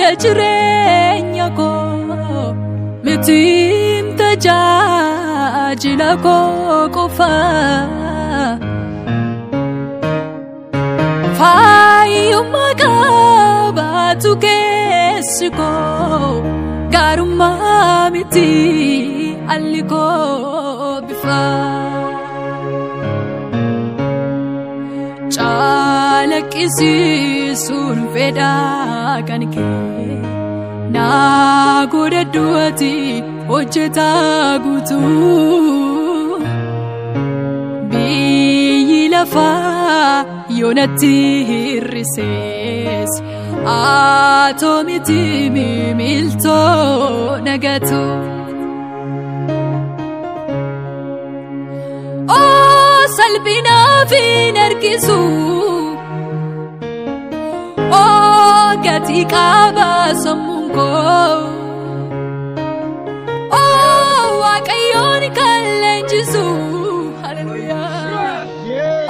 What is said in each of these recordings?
haala jireenya koo mitiin tajaajila koo qofa. Fayyummaa qabaatu keessi koo gaarummaa miti alli koo bifa. Calaqqisiisuun fedhaa kan kee naa godhadhu ati hojjetaa guutuu. Biyyi lafaa yoo natti hir'ises atoo miti miiltoo nagatu. Oo salphinaaf hin harkisu. Oo gatii qaba sammuun koo. Oo Waaqayyoon kan leenjisu. Haleluuyaa.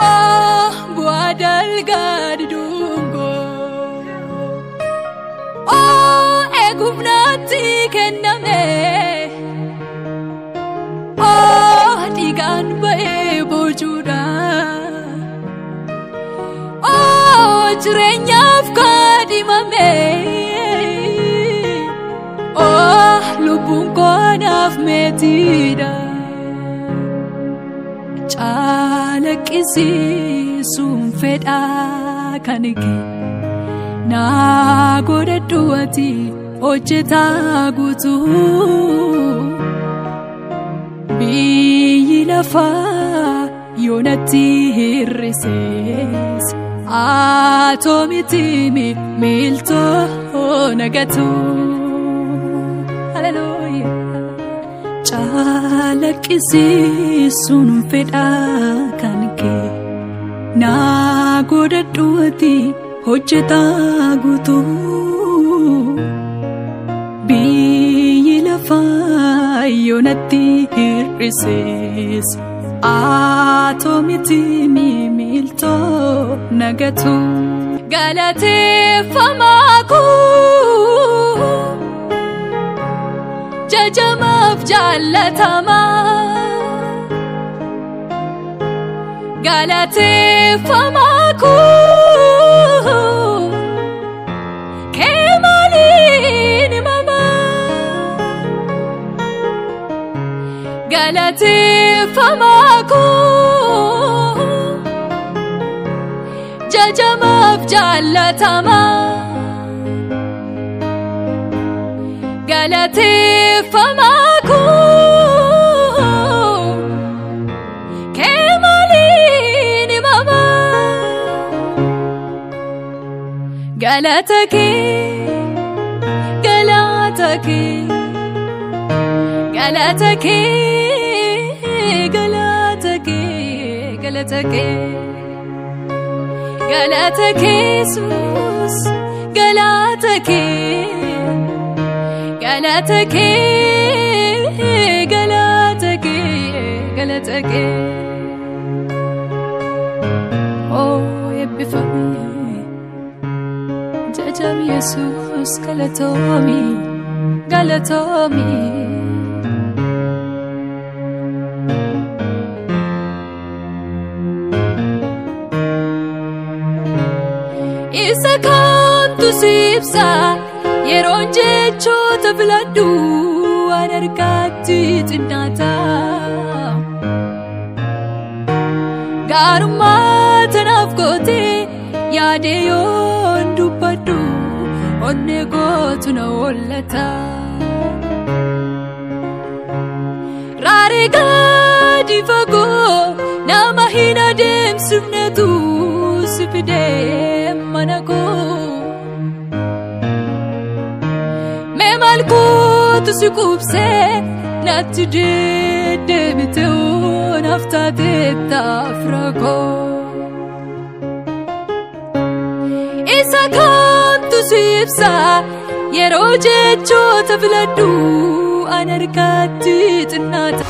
Oo bu'aa dalgaa diduun koo. Oo eeguuf natti kenname. Oo dhiigaan ba'ee boojuudhaan. Oo jireenyaaf kaadhimame. Oo lubbuun koo naaf meetiidha. Calaqqisiisuun fedhaa kan kee naa godhadhu ati hojjetaa guutuu. Biyyi lafaa yoo natti hir'ises atoo miti miiltoo nagatu. Haleluuyaa. Calaqqisiisuun fedhaa kan kee naa godhadhu ati hojjetaa guutuu. Biyyi lafaa yoo natti hir'ises atoo miti miiltoo nagatu. Galateeffamaa koo jajamaaf jaallatamaa. Galateeffamaa koo kee maaliin himamaa? Galateeffamaa koo jajamaaf jaallatamaa. Galateeffamaa koo kee maaliin himamaa? Galata kee, galata kee, galata kee, galata kee, galata kee, galata kee Yesuus, galata kee, galata kee, galata kee, galata kee. Oo eebbifame jajam Yesuus galatoomi, galatoomi. Isa kamtu si ibsa yeroon jechoota filadhu waan harkatti xinnaata. Gaarummaa tanaaf gootee yaadee yoon dubbadhu onnee kootu na hollata. Raaree gadi fagoo nama hin adeemsifnetu si fidee mana koo. Mee maal kootu si qubsee natti deddeebitee naaf taateetta fira koo. Isa kamtu si ibsa yeroo jechoota filadhu an harkatti xinnaata.